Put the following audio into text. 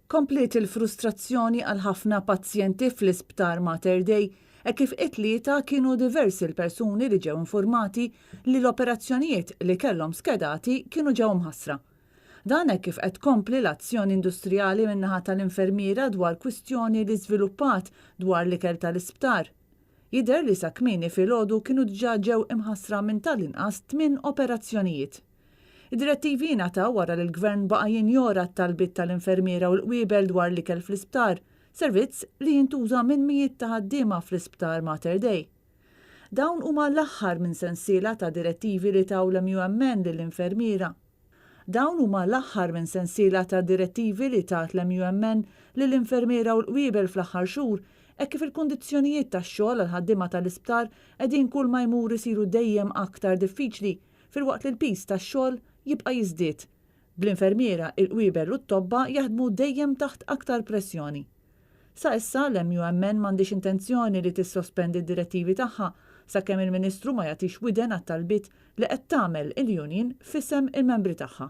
Kompliet il-frustrazzjoni għal ħafna pazjenti fl-Isptar Mater Dei hekk kif it-Tlieta kienu diversi l-persuni li ġew infurmati li l-operazzjonijiet li kellhom skedati kienu ġew mħassra. Dan hekk kif qed tkompli l-azzjoni industrijali min-naħa tal-infermiera dwar kwistjoni li żviluppat dwar l-ikel tal-isptar. Jidher li sa kmieni filgħodu kienu diġà ġew imħassra minn tal-inqas tmien operazzjonijiet. Id-direttivi ngħataw wara li l-Gvern baqa' jinjora t-talbiet tal-infermiera u l-qwiebel dwar l-ikel fl-isptar, servizz li jintuża minn mijiet ta' ħaddiema fl-Isptar Mater Dei. Dawn huma l-aħħar minn sensiela ta' direttivi li taw l-MUMN lill-infermiera. Dawn huma l-aħħar minn sensiela ta' direttivi li tat l-MUMN lill-infermiera u l-qwiebel fl-aħħar xhur hekk kif il-kundizzjonijiet tax-xogħol għall-ħaddiema tal-isptar qegħdin kulma jmur isiru dejjem aktar diffiċli filwaqt li l-piż tax-xogħol jibqa' jiżdied, bl-infermiera, il-qwiebel u t-tobba jaħdmu dejjem taħt aktar pressjoni. Sa issa, l-MUMN m'għandhiex intenzjoni li tissospendi d-direttivi tagħha sakemm il-Ministru ma jagħtix widen għat-talbiet li qed tagħmel il-union f'isem il-membri tagħha.